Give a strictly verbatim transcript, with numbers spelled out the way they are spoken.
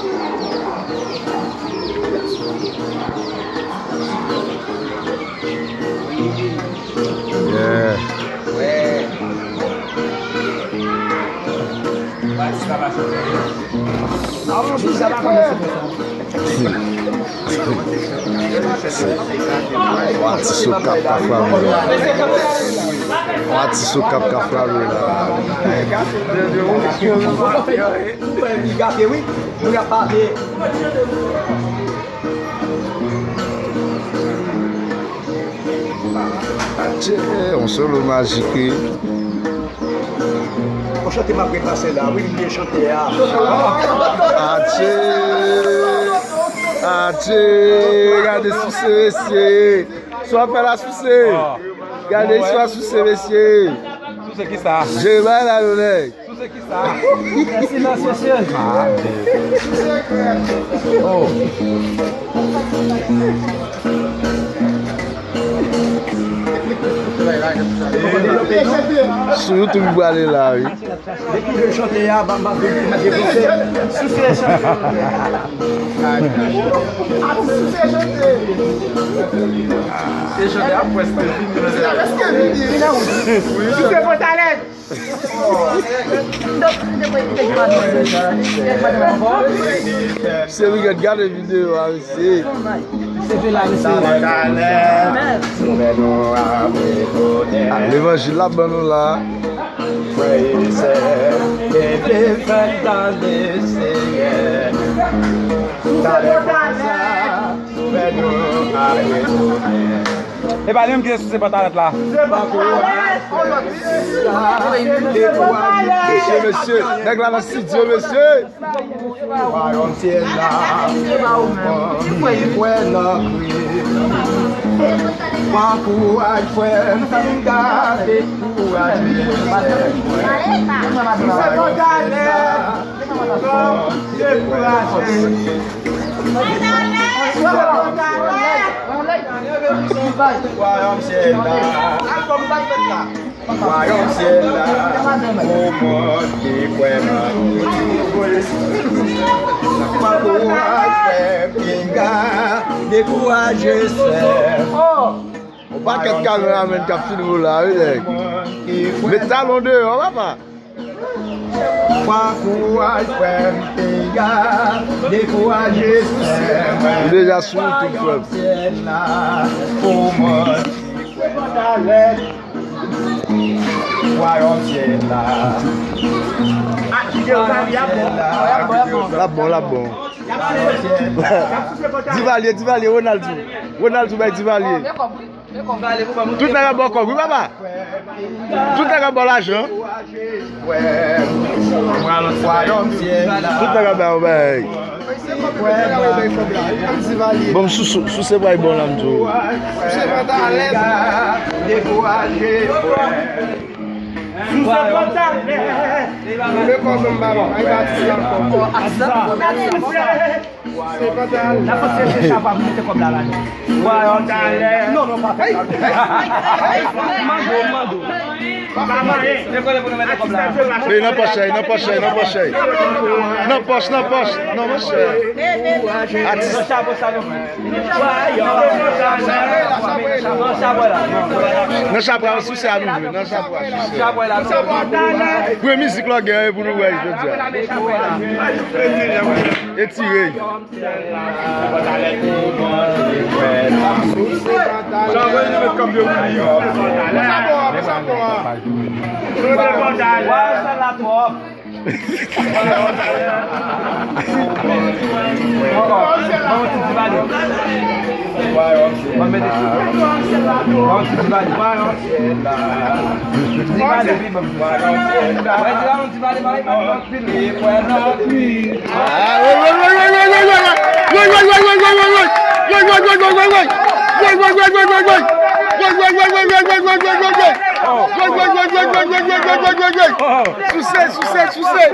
Yeah. Yon atis Okap k ap frape la. Yon atis Okap k ap frape la. Li gafe wi. Moun ap pale. Atchè, yon solo majik wi. Yon chante m ap repase la wi, m bliye chante a. Atchè. Atchè, gade souse mesye. Sa w ap fè la souse. Gade istwa souse mesye. Souse kisa? Jere bagay la non nèg. Souse kisa? Silans mesye. Oh. Sou YouTube li prale la wi. Depi lè chante a, m ap deplase. Souse chante. Se chante a prèske fini. Souse fò talè. Se wi, gade, gade videyo a mesye. Se vre la mesye. A, levanjil l ap ban nou la. Frè e sè, kenbe fèm tande Senyè. Talè konsa, fè nou ap retounen. E pa li menm ki te souse pantalèt la. Mesye, mesye, nèg la nan estidyo, mesye. Wayòm syèl la, li kwè nan Kris. Pran kouraj, frè m, pinga dekouraje. Wayòm syèl la, dekouraje. Wayòm syèl la, wayòm syèl la, pou moun ki kwè nan Kris. Pran kouraj, frè, pinga dekouraje, sè. Yon pakèt kameraman k ap filme w la, wi, nèg. Met talon deyò, papa. Pran kouraj, frè m, peyi a dekouraje, frè m. Li deja sou YouTube, frè m. Syèl la, pou mwen, frè m. Wayòm syèl la. L ap bon, l ap bon. Divalye, Divalye, Ronald tou. Ronald tou bay Divalye. Tout nèg ap ba w kòb, wi, papa. Tout nèg ap ba w lajan. Tout nèg ap ba w bagay. Bon, m sou, sou, sou se pral bon la, m di w. Sou se pantalèt. N ap fè se chapo pou mete kòb la ladan. Non, non, pa fè sa. Mando, mando. Ey, nan pòch, ey, nan pòch, ey, nan pòch, ey. Nan pòch, nan pòch. Non, monchè. Atis. Nan chapo sa, non. Nan chapo la. Nan chapo a, sou se a nou jwe. Nan chapo a, sou se. Premye mizik lògè pou nou wè jodi a. Etire. Souse, souse, souse.